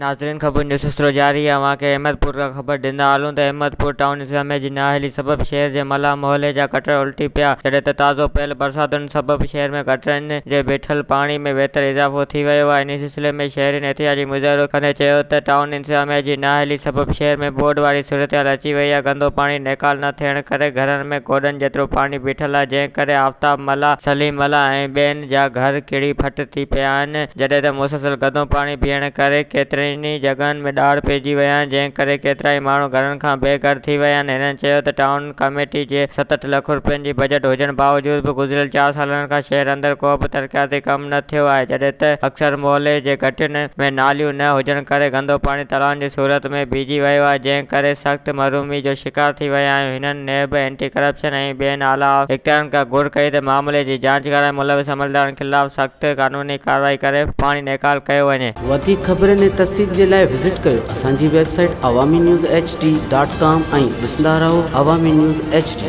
ناظرين خبرن جو سلسلو جاري آهي اوهان کي احمد پور کان خبر ڏيندا هلون ته احمد پور ٽائون انتظاميه جي نااهلي سبب شهر جي ملاح محلي جا گٽر الٽي پيا جڏهن ته تازو پيل برساتن سبب شهر ۾ گٽرن جي بيٺل پاڻي ۾ ويتر اضافو ٿي ويو آهي انهي سلسلي ۾ شهرين احتجاجي مظاهرو ڪندي چيو ته ٽائون انتظاميه جي نااهلي سبب شهر ۾ ٻوڏ واري صورتحال اچي وئي آهي گندو پاڻي نيڪال نه ٿيڻ ڪري گهرن ۾ گوڏن جيترو پاڻي بيٺل آهي جنهن ڪري آفتاب ملاح سليم ملاح ۽ ٻين جا گهر ڪري ڦٽ ٿي پيا آهن، جڏهن ته مسلسل گندو پاڻي بيهڻ ڪري ڪيترين ئي جڳهن ۾ ڏاڙ پئجي ويا آهن، جنهن ڪري ڪيترائي ماڻهو گهرن کان بي گهر ٿي ويا آهن، هنن چيو ته ٽائون ڪميٽي جي 67 لک رپين جي بجيٽ هجڻ باوجود به گذريل چار سالن کان شهر اندر ڪو به ترقياتي ڪم نه ٿيو آهي، جڏهن ته اڪثر محلي جي گهٽين ۾ ناليون نه هجڻ ڪري گندو پاڻي تلائن جي صورت ۾ بيهجي ويو آهي، جنهن ڪري سخت محرومي جو شڪار ٿي ويا آهيون، هنن نيب، اينٽي ڪرپشن ۽ ٻين اعليٰ اختيارين کان گهر ڪئي ته معاملي جي جاچ ڪرائي ملوث عملدارن خلاف سخت قانوني ڪارروائي ڪري پاڻي نيڪال ڪيو وڃي. وڌيڪ خبرن ۽ تفصيل جي لاء وزٽ ڪيو اسان جي website Awami news H D dot com ۽ ڏسندا رهو عوامي نيوز ايڇ ڊي.